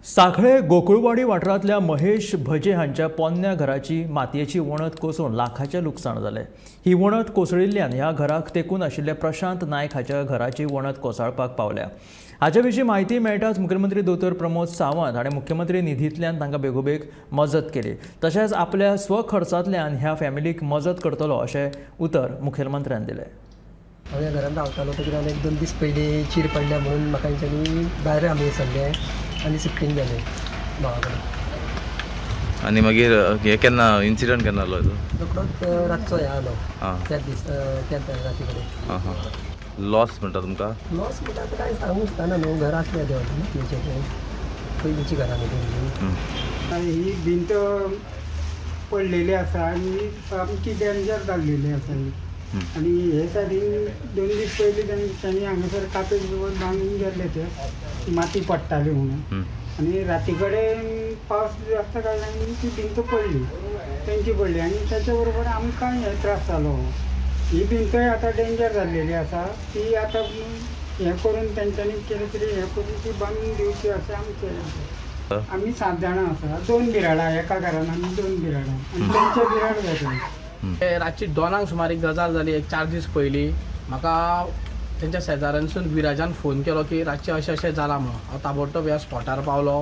सांखळे गोकुळवाडी वाठारांतल्या महेश भजे हांच्या पोन्न्या घराची मातयेची वणत कोसळून लाखाचें लुकसाण जालें. ही वणत कोसळिल्ल्यान ह्या घराक तेंकून आशिल्ल्या प्रशांत नायक हाच्या घराची वणत कोसळपाक पावल्या. हाचे विशीं म्हायती मेळटाच मुख्यमंत्री दोतोर प्रमोद सावंत हाणें मुख्यमंत्री निधींतल्यान तांकां बेगोबेग मजत केली. तशेंच आपल्या स्वखर्चांतल्यान ह्या फॅमिलीक मजत करतलो अशें उतर मुखेलमंत्र्यान दिलें. हांव ह्या घरांत रावतालो तो एक दोन दीस पयलीं चीर पडल्या म्हणून म्हाका तेंच्यांनी भायर आमी सरले आनी शिफ्टींग जालें भावा कडेन. आनी मागीर हे केन्ना इन्सिडंट केन्ना जालो? रोकडोच रातचो हे आलो त्याच दीस त्याच राती कडेन. आं हां, लॉस म्हणटा तुमकां? लॉस म्हणटा आतां कांय सांगूंक शकना न्हू, घर आसलें देवाचें मातयेचें पयलींची घरां न्हू तेंची. ही भिंत पडलेली आसा आनी सामकी डेंजर जाल्लेली आसा ही. आनी हे सायडीन 2 दीस पयलीं तांणी हांगासर कापेट बांदून गेल्ले, ते माती पडटाली म्हणून. आनी राती कडेन पावस जास्त कारणान ती भिंत पडली, तेंची पडली आनी ताच्या बरोबर आमकां हे त्रास जालो. ही भिंतय आतां डेंजर जाल्लेली आसा, ती आतां हें करून तेंच्यांनी कितें तरी हें करून ती बांदून दिवची अशें आमचें. आमी 7 जाणां आसा, 2 बिराडां एका घरान आमी 2 बिराडां आनी तेंचे बिराड जाता. रातची 2 सुमार एक गजाल जाली. एक 4 दीस पयलीं म्हाका तेंच्या शेजाऱ्यांसून विराजान फोन केलो की रातचें अशें अशें जालां म्हणून. हांव ताबडतोब ह्या स्पॉटार पावलो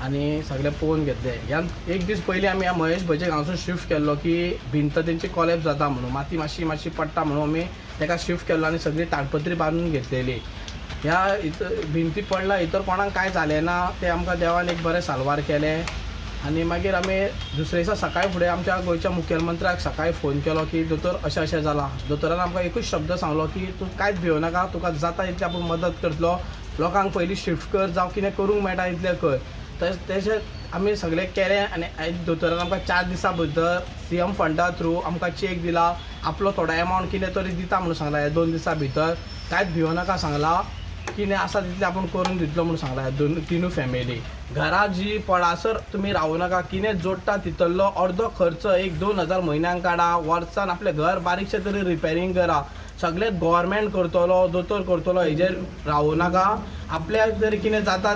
आनी सगळें पळोवन घेतलें. ह्या एक दीस पयलीं आमी ह्या महेश भजे हांगासून शिफ्ट केल्लो की भिंत तेंची कॉलेप्स जाता म्हणून, माती मातशी मातशी पडटा म्हणून आमी ताका शिफ्ट केल्लो आनी सगळी ताडपत्री बांदून घेतलेली. ह्या भिंती पडला भितर कोणाक कांय जालें ना, तें आमकां देवान एक बरें साल्वार केलें. आनी मागीर आमी दुसरे दिसा सकाळी फुडें आमच्या गोंयच्या मुखेलमंत्र्याक सकाळी फोन केलो की दोतोर अशें अशें जालां. दोतोरान आमकां एकूच शब्द सांगलो की तूं कांयच भियो नाका, तुका जाता तितलें आपूण मदत करतलो, लोकांक पयलीं शिफ्ट कर, जावं कितें करूंक मेळटा तितलें कर. तशें आमी सगळें केलें आनी दोतोरान आमकां 4 दिसां भितर सीएम फंडा थ्रू आमकां चॅक दिला, आपलो थोडो एमावंट कितें तरी दिता म्हणून सांगला. ह्या 2 दिसां भितर कांयच भियो नाका सांगला, कितें आसा तितलें आपूण करून दितलो म्हणून सांगला. 2-3 फॅमिली घरा जी पडासर तुमी रावूं नाका, कितें जोडटा तितलो अर्दो खर्च 1-2 हजार म्हयन्यांक काडा, वर्सान आपलें घर बारीकशें तरी रिपेरींग करा. सगळें गव्हर्मेंट करतलो, दोतोर करतलो, हेजेर रावूं नाका. आपल्याक जर कितें जाता